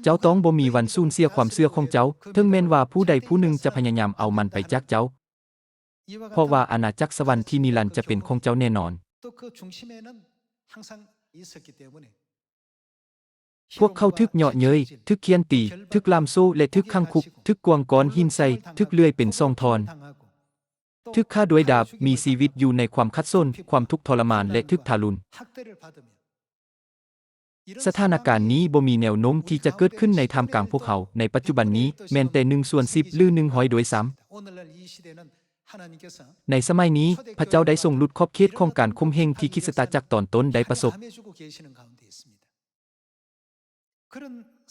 ເຈົ້າຕ້ອງບໍ່ມີວັນສູນເສຍຄວາມເຊື່ອຂອງເຈົ້າ, ເຖິງແມ່ນວ່າຜູ້ໃດຜູ້ໜຶ່ງຈະພະຍາຍາມເອົາມັນໄປຈາກເຈົ້າ. ເພາະວ່າອານາຈັກສະຫວັນທີ່ນິລັນຈະເປັນຂອງເຈົ້າແນ່ນອນ. ພວກເຂົາຖືກເຍາະເຍີ້ຍ, ຖືກຂ້ຽນຕີ, ຖືກລ່າມໂສ້ ແລະ ຖືກຂັງຄຸກ, ຖືກກວາງກ້ອນຫີນໃສ່, ຖືກເລື່ອຍເປັນສອງທ່ອນ, ຖືກຂ້າດ້ວຍດາບ, ມີຊີວິດຢູ່ໃນຄວາມຂັດສົນ, ຄວາມທຸກທໍລະມານ ແລະ ຖືກທາລຸນ. ສະຖານະການນີ້ບໍ່ມີແນວໂນ້ມທີ່ຈະເກີດຂຶ້ນໃນທ່າມກາງພວກເຮົາໃນປັດຈຸບັນນີ້ ແມ່ນແຕ່ໜຶ່ງສ່ວນສິບ ຫຼື ໜຶ່ງຮ້ອຍດ້ວຍຊ້ຳ. ໃນສະໄໝນີ້, ພະເຈົ້າໄດ້ຊົງຫຼຸດຂອບເຂດຂອງການຂົ່ມເຫງທີ່ຄຣິສຕະຈັກຕອນຕົ້ນໄດ້ປະສົບ.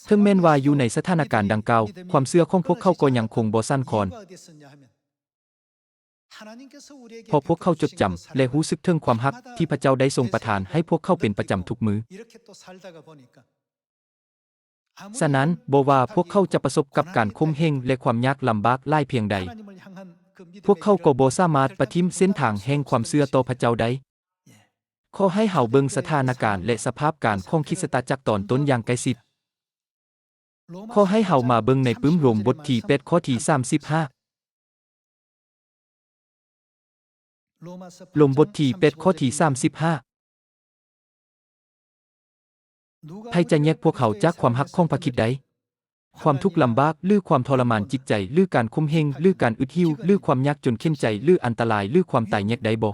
ເຖິງແມ່ນວ່າຢູ່ໃນສະຖານະການດັ່ງກ່າວ, ຄວາມເຊື່ອຂອງພວກເຂົາກໍຍັງຄົງບໍ່ສັ່ນຄອນ. ເພາະພວກເຂົາຈົດຈຳ ແລະ ຮູ້ສຶກເຖິງຄວາມຮັກທີ່ພະເຈົ້າໄດ້ຊົງປະທານໃຫ້ພວກເຂົາເປັນປະຈຳທຸກມື້. ສະນັ້ນ, ບໍ່ວ່າພວກເຂົາຈະປະສົບກັບການຂົ່ມເຫງ ແລະ ຄວາມຍາກລຳບາກຫຼາຍພຽງໃດ, ພວກເຂົາກໍບໍ່ສາມາດປະຖິ້ມເສັ້ນທາງແຫ່ງຄວາມເຊື່ອຕໍ່ພະເຈົ້າໄດ້. ຂໍໃຫ້ເຮົາເບິ່ງສະຖານະການ ແລະ ສະພາບການຂອງຄຣິສຕະຈັກຕອນຕົ້ນຢ່າງໃກ້ຊິດ. ຂໍໃຫ້ເຮົາມາເບິ່ງໃນປຶ້ມໂຣມບົດທີແປດ ຂໍ້ທີສາມສິບຫ້າ. ໂຣມບົດທີແປດ ຂໍ້ທີສາມສິບຫ້າ. ໃຜຈະແຍກພວກເຮົາຈາກຄວາມຮັກຂອງພະຄຣິດໄດ້? ຄວາມທຸກລຳບາກ ຫຼື ຄວາມທໍລະມານຈິດໃຈ ຫຼື ການຂົ່ມເຫງ ຫຼື ການອຶດຫິວ ຫຼື ຄວາມຍາກຈົນເຂັນໃຈ ຫຼື ອັນຕະລາຍ ຫຼື ຄວາມຕາຍແຍກໄດ້ບໍ່?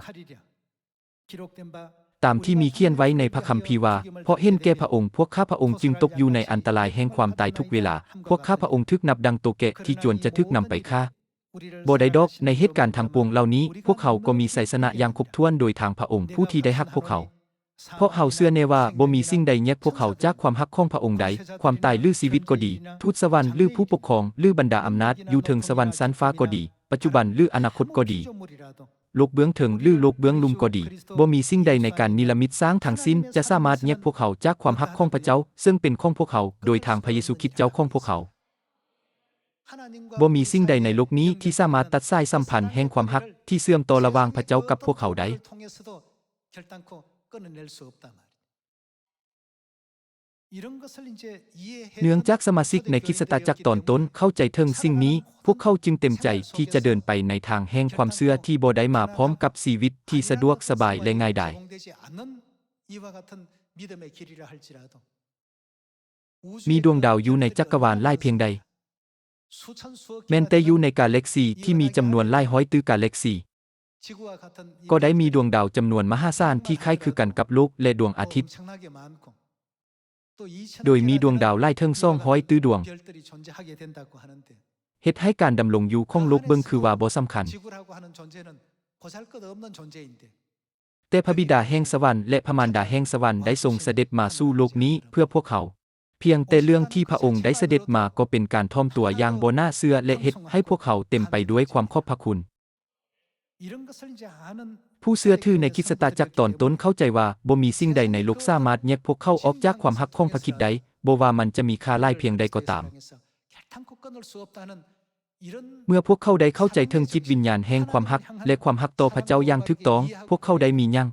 ຕາມທີ່ມີຂຽນໄວ້ໃນພະຄຳພີວ່າ, ເພາະເຫັນແກ່ພະອົງ, ພວກຂ້າພະອົງຈຶ່ງຕົກຢູ່ໃນອັນຕະລາຍແຫ່ງຄວາມຕາຍທຸກເວລາ, ພວກຂ້າພະອົງຖືກນັບດັ່ງໂຕແກະທີ່ຈວນຈະຖືກນຳໄປຂ້າ. ບໍ່ໄດ້ດອກ, ໃນເຫດການທັງປວງເຫຼົ່ານີ້, ພວກເຮົາກໍມີໄຊຊະນະຢ່າງຄົບຖ້ວນໂດຍທາງພະອົງຜູ້ທີ່ໄດ້ຮັກພວກເຮົາ. ເພາະເຮົາເຊື່ອແນ່ວ່າບໍ່ມີສິ່ງໃດແຍກພວກເຮົາຈາກຄວາມຮັກຂອງພະອົງໄດ້, ຄວາມຕາຍ ຫຼື ຊີວິດກໍດີ, ທູດສະຫວັນ ຫຼື ຜູ້ປົກຄອງ ຫຼື ບັນດາອຳນາດຢູ່ເທິງສະຫວັນຊັ້ນຟ້າກໍດີ, ປັດຈຸບັນ ຫຼື ອະນາຄົດກໍດີ, ໂລກເບື້ອງເທິງ ຫຼື ໂລກເບື້ອງລຸ່ມກໍດີ, ບໍ່ມີສິ່ງໃດໃນການນິລະມິດສ້າງທັງສິ້ນຈະສາມາດແຍກພວກເຮົາຈາກຄວາມຮັກຂອງພະເຈົ້າ, ເຊິ່ງເປັນຂອງພວກເຮົາ, ໂດຍທາງພະເຢຊູຄຣິດເຈົ້າຂອງພວກເຮົາ. ບໍ່ມີສິ່ງໃດໃນໂລກນີ້ທີ່ສາມາດຕັດສາຍສຳພັນແຫ່ງຄວາມຮັກທີ່ເຊື່ອມຕໍ່ລະຫວ່າງພະເຈົ້າກັບພວກເຮົາໄດ້. ເນື່ອງຈາກສະມາຊິກໃນຄຣິສຕະຈັກຕອນຕົ້ນເຂົ້າໃຈເຖິງສິ່ງນີ້, ພວກເຂົາຈຶ່ງເຕັມໃຈທີ່ຈະເດີນໄປໃນທາງແຫ່ງຄວາມເຊື່ອທີ່ບໍ່ໄດ້ມາພ້ອມກັບຊີວິດທີ່ສະດວກສະບາຍ ແລະ ງ່າຍດາຍ. ມີດວງດາວຢູ່ໃນຈັກກະວານຫຼາຍພຽງໃດ? ແມ່ນແຕ່ຢູ່ໃນກາແລັກຊີທີ່ມີຈຳນວນຫຼາຍຮ້ອຍຕື້ກາແລັກຊີ, ກໍໄດ້ມີດວງດາວຈຳນວນມະຫາສານທີ່ຄ້າຍຄືກັນກັບໂລກ ແລະ ດວງອາທິດ, ໂດຍມີດວງດາວຫຼາຍເຖິງສອງຮ້ອຍຕື້ດວງ, ເຮັດໃຫ້ການດຳລົງຢູ່ຂອງໂລກເບິ່ງຄືວ່າບໍ່ສຳຄັນ. ແຕ່ພະບິດາແຫ່ງສະຫວັນ ແລະ ພະມານດາແຫ່ງສະຫວັນໄດ້ຊົງສະເດັດມາສູ່ໂລກນີ້ເພື່ອພວກເຮົາ. ພຽງແຕ່ເລື່ອງທີ່ພະອົງໄດ້ສະເດັດມາກໍເປັນການຖ່ອມຕົວຢ່າງບໍ່ໜ້າເຊື່ອ ແລະ ເຮັດໃຫ້ພວກເຮົາເຕັມໄປດ້ວຍຄວາມຂອບພະຄຸນ. ຜູ້ເຊື່ອຖືໃນຄຣິສຕະຈັກຕອນຕົ້ນເຂົ້າໃຈວ່າບໍ່ມີສິ່ງໃດໃນໂລກສາມາດແຍກພວກເຂົາອອກຈາກຄວາມຮັກຂອງພະຄຣິດໄດ້, ບໍ່ວ່າມັນຈະມີຄ່າຫຼາຍພຽງໃດກໍຕາມ. ເມື່ອພວກເຂົາໄດ້ເຂົ້າໃຈເຖິງຈິດວິນຍານແຫ່ງຄວາມຮັກ ແລະ ຄວາມຮັກຕໍ່ພະເຈົ້າຢ່າງຖືກຕ້ອງ, ພວກເຂົາໄດ້ມີຫຍັງ?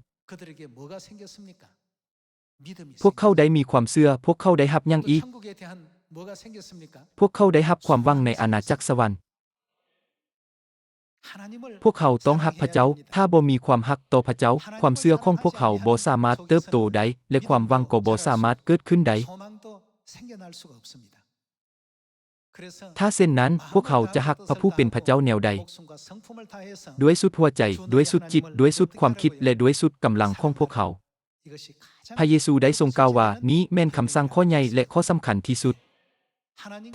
ພວກເຂົາໄດ້ມີຄວາມເຊື່ອ, ພວກເຂົາໄດ້ຮັບຫຍັງອີກ? ພວກເຂົາໄດ້ຮັບຄວາມຫວັງໃນອານາຈັກສະຫວັນ. ພວກເຮົາຕ້ອງຮັກພະເຈົ້າ. ຖ້າບໍ່ມີຄວາມຮັກຕໍ່ພະເຈົ້າ, ຄວາມເຊື່ອຂອງພວກເຮົາບໍ່ສາມາດເຕີບໂຕໄດ້ ແລະ ຄວາມຫວັງກໍບໍ່ສາມາດເກີດຂຶ້ນໄດ້. ຖ້າເຊັ່ນນັ້ນ, ພວກເຮົາຈະຮັກພະຜູ້ເປັນພະເຈົ້າແນວໃດ? ດ້ວຍສຸດຫົວໃຈ, ດ້ວຍສຸດຈິດ, ດ້ວຍສຸດຄວາມຄິດ ແລະ ດ້ວຍສຸດກຳລັງຂອງພວກເຮົາ. ພະເຢຊູໄດ້ຊົງກ່າວວ່າ, ນີ້ແມ່ນຄຳສັ່ງຂໍ້ໃຫຍ່ ແລະ ຂໍ້ສຳຄັນທີ່ສຸດ.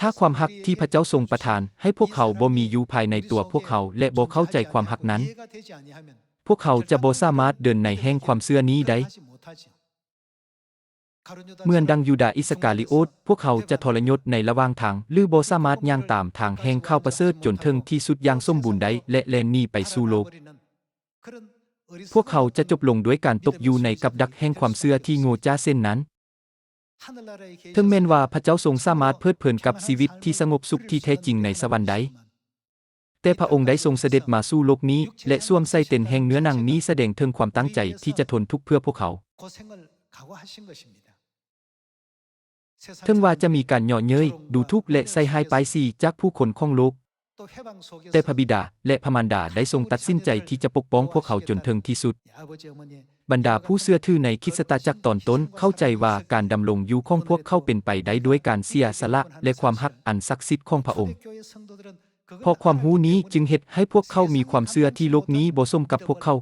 ຖ້າຄວາມຮັກທີ່ພະເຈົ້າຊົງປະທານໃຫ້ພວກເຮົາບໍ່ມີຢູ່ພາຍໃນຕົວພວກເຮົາ ແລະ ບໍ່ເຂົ້າໃຈຄວາມຮັກນັ້ນ, ພວກເຮົາຈະບໍ່ສາມາດເດີນໃນແຫ່ງຄວາມເຊື່ອນີ້ໄດ້. ເໝືອນດັ່ງຢູດາອິດສະກາລິໂອດ, ພວກເຮົາຈະທໍລະຍົດໃນລະຫວ່າງທາງ ຫຼື ບໍ່ສາມາດຍ່າງຕາມທາງແຫ່ງຂ່າວປະເສີດຈົນເຖິງທີ່ສຸດຢ່າງສົມບູນໄດ້ ແລະ ແລ່ນໜີໄປສູ່ໂລກ. ພວກເຮົາຈະຈົບລົງດ້ວຍການຕົກຢູ່ໃນກັບດັກແຫ່ງຄວາມເຊື່ອທີ່ໂງ່ຈ້າເຊັ່ນນັ້ນ. ເຖິງແມ່ນວ່າພະເຈົ້າຊົງສາມາດເພີດເພີນກັບຊີວິດທີ່ສະຫງົບສຸກທີ່ແທ້ຈິງໃນສະຫວັນໄດ້, ແຕ່ພະອົງໄດ້ຊົງສະເດັດມາສູ່ໂລກນີ້ ແລະ ສວມໃສ່ເຕັນແຫ່ງເນື້ອໜັງນີ້ສະແດງເຖິງຄວາມຕັ້ງໃຈທີ່ຈະທົນທຸກເພື່ອພວກເຮົາ. ເຖິງວ່າຈະມີການເຍາະເຍີ້ຍ, ດູຖູກ ແລະ ໃສ່ຮ້າຍປ້າຍສີຈາກຜູ້ຄົນຂອງໂລກ, ແຕ່ພະບິດາ ແລະ ພະມານດາໄດ້ຊົງຕັດສິນໃຈທີ່ຈະປົກປ້ອງພວກເຮົາຈົນເຖິງທີ່ສຸດ. ບັນດາຜູ້ເຊື່ອຖືໃນຄຣິສຕະຈັກຕອນຕົ້ນເຂົ້າໃຈວ່າການດຳລົງຢູ່ຂອງພວກເຂົາເປັນໄປໄດ້ດ້ວຍການເສຍສະຫຼະ ແລະ ຄວາມຮັກອັນສັກສິດຂອງພະອົງ. ເພາະຄວາມຮູ້ນີ້ຈຶ່ງເຮັດໃຫ້ພວກເຂົາມີຄວາມເຊື່ອທີ່ໂລກນີ້ບໍ່ສົມກັບພວກເຂົາ.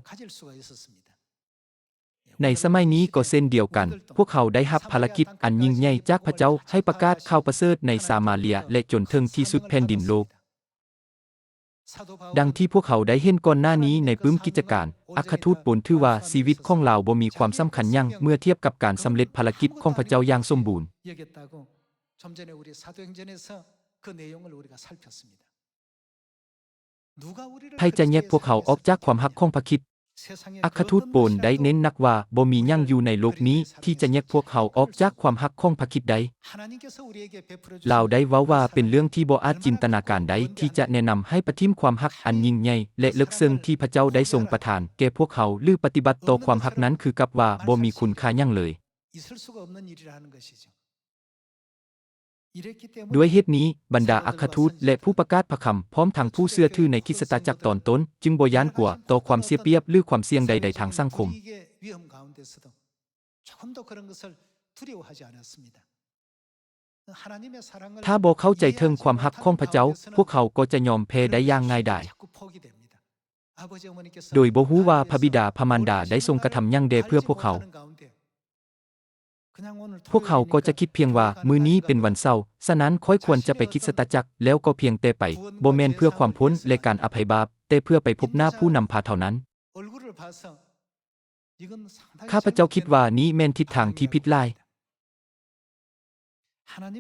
ໃນສະໄໝນີ້ກໍເຊັ່ນດຽວກັນ, ພວກເຮົາໄດ້ຮັບພາລະກິດອັນຍິ່ງໃຫຍ່ຈາກພະເຈົ້າໃຫ້ປະກາດຂ່າວປະເສີດໃນສາມາເລຍ ແລະ ຈົນເຖິງທີ່ສຸດແຜ່ນດິນໂລກ. ດັ່ງທີ່ພວກເຮົາໄດ້ເຫັນກ່ອນໜ້ານີ້ໃນປຶ້ມກິດຈະການ, ອັກຄະທູດໂປນຖືວ່າຊີວິດຂອງລາວບໍ່ມີຄວາມສຳຄັນຫຍັງເມື່ອທຽບກັບການສຳເລັດພາລະກິດຂອງພະເຈົ້າຢ່າງສົມບູນ. ໃຜຈະແຍກພວກເຮົາອອກຈາກຄວາມຮັກຂອງພະຄຣິດ? ອັກຄະທູດໂປນໄດ້ເນັ້ນໜັກວ່າ ບໍ່ມີຫຍັງຢູ່ໃນໂລກນີ້ທີ່ຈະແຍກພວກເຮົາອອກຈາກຄວາມຮັກຂອງພະຄຣິດໄດ້. ລາວໄດ້ເວົ້າວ່າເປັນເລື່ອງທີ່ບໍ່ອາດຈິນຕະນາການໄດ້ທີ່ຈະແນະນຳໃຫ້ປະຖິ້ມຄວາມຮັກອັນຍິ່ງໃຫຍ່ ແລະ ເລິກເຊິ່ງທີ່ພະເຈົ້າໄດ້ຊົງປະທານແກ່ພວກເຮົາ ຫຼື ປະຕິບັດຕໍ່ຄວາມຮັກນັ້ນຄືກັບວ່າບໍ່ມີຄຸນຄ່າຫຍັງເລີຍ. ດ້ວຍເຫດນີ້, ບັນດາອັກຄະທູດ ແລະ ຜູ້ປະກາດພະຄຳ, ພ້ອມທັງຜູ້ເຊື່ອຖືໃນຄຣິສຕະຈັກຕອນຕົ້ນ, ຈຶ່ງບໍ່ຢ້ານກົວຕໍ່ຄວາມເສຍປຽບ ຫຼື ຄວາມສ່ຽງໃດໆທາງສັງຄົມ. ຖ້າບໍ່ເຂົ້າໃຈເຖິງຄວາມຮັກຂອງພະເຈົ້າ, ພວກເຮົາກໍຈະຍອມແພ້ໄດ້ຢ່າງງ່າຍດາຍ. ໂດຍບໍ່ຮູ້ວ່າພະບິດາພະມານດາໄດ້ຊົງກະທຳຫຍັງແດ່ເພື່ອພວກເຮົາ. ພວກເຮົາກໍຈະຄິດພຽງວ່າ ມື້ນີ້ເປັນວັນເສົາ, ສະນັ້ນຂ້ອຍຄວນຈະໄປຄຣິສຕະຈັກ, ແລ້ວກໍພຽງແຕ່ໄປ, ບໍ່ແມ່ນເພື່ອຄວາມພົ້ນ ແລະ ການອະໄພບາບ, ແຕ່ເພື່ອໄປພົບໜ້າຜູ້ນຳພາເທົ່ານັ້ນ. ຂ້າພະເຈົ້າຄິດວ່ານີ້ແມ່ນທິດທາງທີ່ຜິດຫຼາຍ.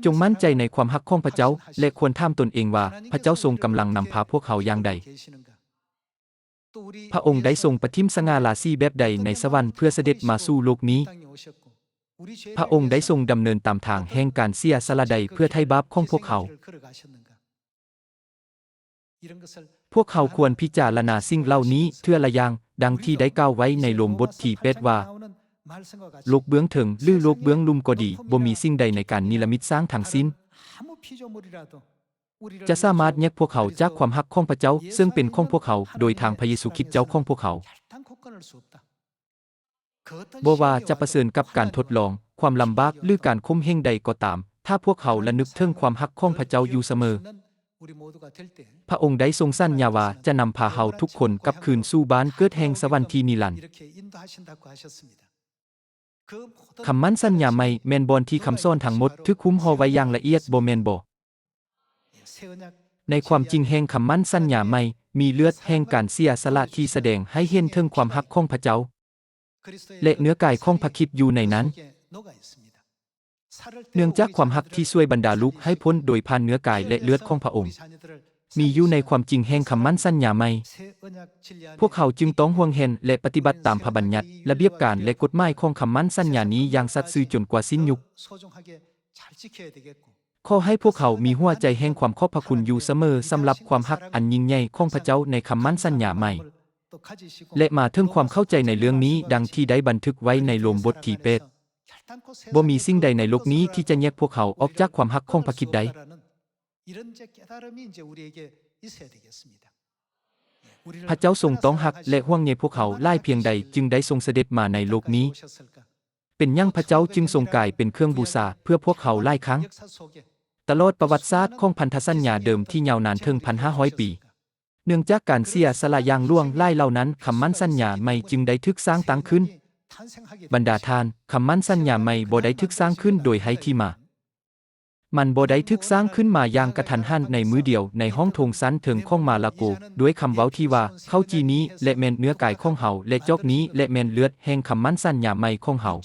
ຈົ່ງໝັ້ນໃຈໃນຄວາມຮັກຂອງພະເຈົ້າ ແລະ ຄວນຖາມຕົນເອງວ່າ ພະເຈົ້າຊົງກຳລັງນຳພາພວກເຮົາຢ່າງໃດ? ພະອົງໄດ້ຊົງປະຖິ້ມສະຫງ່າລາສີແບບໃດໃນສະຫວັນເພື່ອສະເດັດມາສູ່ໂລກນີ້? ພະອົງໄດ້ຊົງດຳເນີນຕາມທາງແຫ່ງການເສຍສະຫຼະໃດເພື່ອໄຖ່ບາບຂອງພວກເຮົາ? ພວກເຮົາຄວນພິຈາລະນາສິ່ງເຫຼົ່ານີ້ເທື່ອລະຢ່າງ, ດັ່ງທີ່ໄດ້ກ່າວໄວ້ໃນໂລມບົດທີແປດວ່າ, ໂລກເບື້ອງເທິງ ຫຼື ໂລກເບື້ອງລຸ່ມກໍດີ, ບໍ່ມີສິ່ງໃດໃນການນິລະມິດສ້າງທັງສິ້ນ ຈະສາມາດແຍກພວກເຮົາຈາກຄວາມຮັກຂອງພະເຈົ້າ ເຊິ່ງເປັນຂອງພວກເຮົາໂດຍທາງພະເຢຊູຄຣິດເຈົ້າຂອງພວກເຮົາ. ບໍ່ວ່າຈະປະເຊີນກັບການທົດລອງ, ຄວາມລຳບາກ ຫຼື ການຂົ່ມເຫງໃດກໍຕາມ, ຖ້າພວກເຮົາລະນຶກເຖິງຄວາມຮັກຂອງພະເຈົ້າຢູ່ສະເໝີ, ພະອົງໄດ້ຊົງສັນຍາວ່າຈະນຳພາເຮົາທຸກຄົນກັບຄືນສູ່ບ້ານເກີດແຫ່ງສະຫວັນທີ່ນິລັນ. ຄຳໝັ້ນສັນຍາໃໝ່ແມ່ນບ່ອນທີ່ຄຳສອນທັງໝົດຖືກຫຸ້ມຫໍ່ໄວ້ຢ່າງລະອຽດ, ບໍ່ແມ່ນບໍ? ໃນຄວາມຈິງແຫ່ງຄຳໝັ້ນສັນຍາໃໝ່, ມີເລືອດແຫ່ງການເສຍສະຫຼະທີ່ສະແດງໃຫ້ເຫັນເຖິງຄວາມຮັກຂອງພະເຈົ້າ ແລະ ເນື້ອກາຍຂອງພະຄຣິດຢູ່ໃນນັ້ນ. ເນື່ອງຈາກຄວາມຮັກທີ່ຊ່ວຍບັນດາລູກໃຫ້ພົ້ນໂດຍຜ່ານເນື້ອກາຍ ແລະ ເລືອດຂອງພະອົງ ມີຢູ່ໃນຄວາມຈິງແຫ່ງຄຳໝັ້ນສັນຍາໃໝ່, ພວກເຮົາຈຶ່ງຕ້ອງຫວງແຫນ ແລະ ປະຕິບັດຕາມພະບັນຍັດ, ລະບຽບການ ແລະ ກົດໝາຍຂອງຄຳໝັ້ນສັນຍານີ້ຢ່າງສັດຊື່ຈົນກວ່າສິ້ນຍຸກ. ຂໍໃຫ້ພວກເຮົາມີຫົວໃຈແຫ່ງຄວາມຂອບພະຄຸນຢູ່ສະເໝີສຳລັບຄວາມຮັກອັນຍິ່ງໃຫຍ່ຂອງພະເຈົ້າໃນຄຳໝັ້ນສັນຍາໃໝ່ ແລະ ມາເຖິງຄວາມເຂົ້າໃຈໃນເລື່ອງນີ້ ດັ່ງທີ່ໄດ້ບັນທຶກໄວ້ໃນໂລມບົດທີແປດ. ບໍ່ມີສິ່ງໃດໃນໂລກນີ້ທີ່ຈະແຍກພວກເຮົາອອກຈາກຄວາມຮັກຂອງພະຄຣິດໄດ້. ພະເຈົ້າຊົງຕ້ອງຮັກ ແລະ ຫ່ວງໃຍພວກເຮົາຫຼາຍພຽງໃດ ຈຶ່ງໄດ້ຊົງສະເດັດມາໃນໂລກນີ້? ເປັນຫຍັງພະເຈົ້າຈຶ່ງຊົງກາຍເປັນເຄື່ອງບູຊາເພື່ອພວກເຮົາຫຼາຍຄັ້ງ? ຕະຫຼອດປະຫວັດສາດຂອງພັນທະສັນຍາເດີມທີ່ຍາວນານເຖິງພັນຫ້າຮ້ອຍປີ, ເນື່ອງຈາກການເສຍສະຫຼະຢ່າງຫຼວງຫຼາຍເຫຼົ່ານັ້ນ, ຄຳໝັ້ນສັນຍາໃໝ່ຈຶ່ງໄດ້ຖືກສ້າງຕັ້ງຂຶ້ນ. ບັນດາທ່ານ, ຄຳໝັ້ນສັນຍາໃໝ່ບໍ່ໄດ້ຖືກສ້າງຂຶ້ນໂດຍໄຮ້ທີ່ມາ. ມັນບໍ່ໄດ້ຖືກສ້າງຂຶ້ນມາຢ່າງກະທັນຫັນໃນມື້ດຽວໃນຫ້ອງໂຖງຊັ້ນເທິງຂອງມາລາໂກ ດ້ວຍຄຳເວົ້າທີ່ວ່າ, ເຂົ້າຈີ່ນີ້ແຫຼະແມ່ນເນື້ອກາຍຂອງເຮົາ ແລະ ຈອກນີ້ແຫຼະແມ່ນເລືອດແຫ່ງຄຳໝັ້ນສັນຍາໃໝ່ຂອງເຮົາ.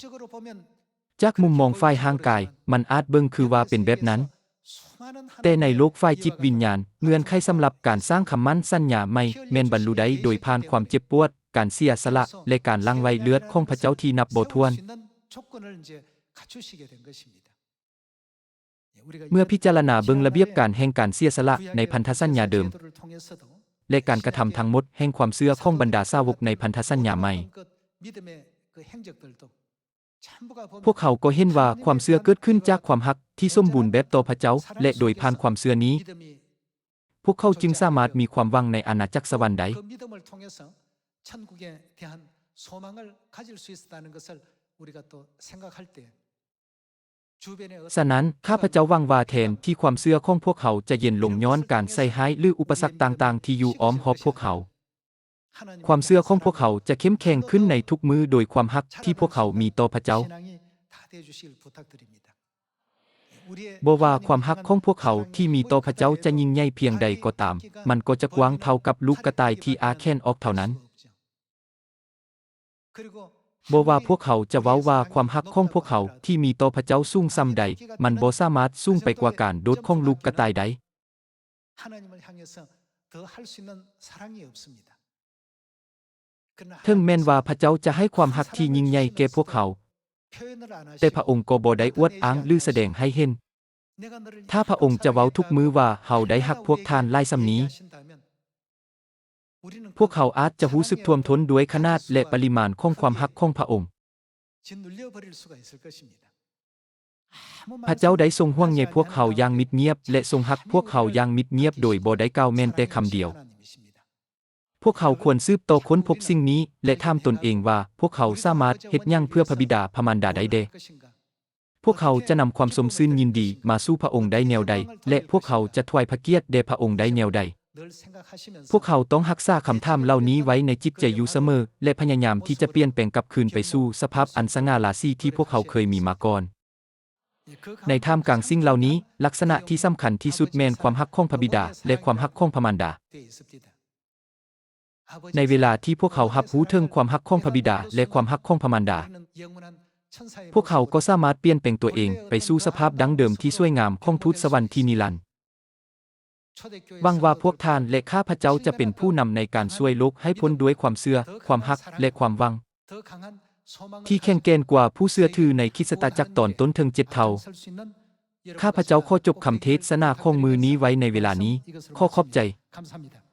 ຈາກມຸມມອງຝ່າຍຮ່າງກາຍ, ມັນອາດເບິ່ງຄືວ່າເປັນແບບນັ້ນ. ແຕ່ໃນໂລກຝ່າຍຈິດວິນຍານ, ເງື່ອນໄຂສຳລັບການສ້າງຄຳໝັ້ນສັນຍາໃໝ່ແມ່ນບັນລຸໄດ້ໂດຍຜ່ານຄວາມເຈັບປວດ, ການເສຍສະຫຼະ ແລະ ການຫຼັ່ງໄຫວເລືອດຂອງພະເຈົ້າທີ່ນັບບໍ່ຖ້ວນ. ເມື່ອພິຈາລະນາເບິ່ງລະບຽບການແຫ່ງການເສຍສະຫຼະໃນພັນທະສັນຍາເດີມ ແລະ ການກະທຳທັງໝົດແຫ່ງຄວາມເຊື່ອຂອງບັນດາສາວົກໃນພັນທະສັນຍາໃໝ່, ພວກເຮົາກໍເຫັນວ່າຄວາມເຊື່ອເກີດຂຶ້ນຈາກຄວາມຮັກທີ່ສົມບູນແບບຕໍ່ພະເຈົ້າ ແລະ ໂດຍຜ່ານຄວາມເຊື່ອນີ້, ພວກເຂົາຈຶ່ງສາມາດມີຄວາມຫວັງໃນອານາຈັກສະຫວັນໄດ້.ສະນັ້ນ, ຂ້າພະເຈົ້າຫວັງວ່າແທນທີ່ຄວາມເຊື່ອຂອງພວກເຮົາຈະເຢັນລົງຍ້ອນການໃສ່ຮ້າຍ ຫຼື ອຸປະສັກຕ່າງໆທີ່ຢູ່ອ້ອມຮອບພວກເຮົາ, ຄວາມເຊື່ອຂອງພວກເຮົາຈະເຂັ້ມແຂງຂຶ້ນໃນທຸກມື້ໂດຍຄວາມຮັກທີ່ພວກເຮົາມີຕໍ່ພະເຈົ້າ. ບໍ່ວ່າຄວາມຮັກຂອງພວກເຮົາທີ່ມີຕໍ່ພະເຈົ້າຈະຍິ່ງໃຫຍ່ພຽງໃດກໍຕາມ, ມັນກໍຈະກວ້າງເທົ່າກັບລູກກະຕ່າຍທີ່ອ້າແຂນອອກເທົ່ານັ້ນ. ບໍ່ວ່າພວກເຮົາຈະເວົ້າວ່າຄວາມຮັກຂອງພວກເຮົາທີ່ມີຕໍ່ພະເຈົ້າສູງສ່ຳໃດ, ມັນບໍ່ສາມາດສູງໄປກວ່າການໂດດຂອງລູກກະຕ່າຍໄດ້. ເຖິງແມ່ນວ່າພະເຈົ້າຈະໃຫ້ຄວາມຮັກທີ່ຍິ່ງໃຫຍ່ແກ່ພວກເຮົາ, ແຕ່ພະອົງກໍບໍ່ໄດ້ອວດອ້າງ ຫຼື ສະແດງໃຫ້ເຫັນ. ຖ້າພະອົງຈະເວົ້າທຸກມື້ວ່າເຮົາໄດ້ຮັກພວກທ່ານຫຼາຍສ່ຳນີ້, ພວກເຮົາອາດຈະຮູ້ສຶກຖ້ວມທົນດ້ວຍຂະໜາດ ແລະ ປະລິມານຂອງຄວາມຮັກຂອງພະອົງ. ພະເຈົ້າໄດ້ຊົງຫ່ວງໃຍພວກເຮົາຢ່າງມິດງຽບ ແລະ ຊົງຮັກພວກເຮົາຢ່າງມິດງຽບໂດຍບໍ່ໄດ້ກ່າວແມ່ນແຕ່ຄຳດຽວ. ພວກເຮົາຄວນສືບຕໍ່ຄົ້ນພົບສິ່ງນີ້ ແລະ ຖາມຕົນເອງວ່າ ພວກເຮົາສາມາດເຮັດຫຍັງເພື່ອພະບິດາພະມານດາໄດ້ແດ່? ພວກເຮົາຈະນຳຄວາມຊົມຊື່ນຍິນດີມາສູ່ພະອົງໄດ້ແນວໃດ ແລະ ພວກເຮົາຈະຖວາຍພະກຽດແດ່ພະອົງໄດ້ແນວໃດ? ພວກເຮົາຕ້ອງຮັກສາຄຳຖາມເຫຼົ່ານີ້ໄວ້ໃນຈິດໃຈຢູ່ສະເໝີ ແລະ ພະຍາຍາມທີ່ຈະປ່ຽນແປງກັບຄືນໄປສູ່ສະພາບອັນສະຫງ່າລາສີທີ່ພວກເຮົາເຄີຍມີມາກ່ອນ. ໃນທ່າມກາງສິ່ງເຫຼົ່ານີ້, ລັກສະນະທີ່ສຳຄັນທີ່ສຸດແມ່ນຄວາມຮັກຂອງພະບິດາ ແລະ ຄວາມຮັກຂອງພະມານດາ. ໃນເວລາທີ່ພວກເຮົາຮັບຮູ້ເຖິງຄວາມຮັກຂອງພະບິດາ ແລະ ຄວາມຮັກຂອງພະມານດາ, ພວກເຮົາກໍສາມາດປ່ຽນແປງຕົວເອງໄປສູ່ສະພາບດັ້ງເດີມທີ່ສວຍງາມຂອງທູດສະຫວັນທີ່ນິລັນ. ຫວັງວ່າພວກທ່ານ ແລະ ຂ້າພະເຈົ້າຈະເປັນຜູ້ນຳໃນການຊ່ວຍໂລກໃຫ້ພົ້ນດ້ວຍຄວາມເຊື່ອ, ຄວາມຮັກ ແລະ ຄວາມຫວັງ ທີ່ແຂງແກ່ນກວ່າຜູ້ເຊື່ອຖືໃນຄຣິສຕະຈັກຕອນຕົ້ນເຖິງເຈັດເທົ່າ. ຂ້າພະເຈົ້າຂໍຈົບຄຳເທດສະໜາຂອງມື້ນີ້ໄວ້ໃນເວລານີ້. ຂໍຂອບໃຈ. ຄຳສາມິດາ.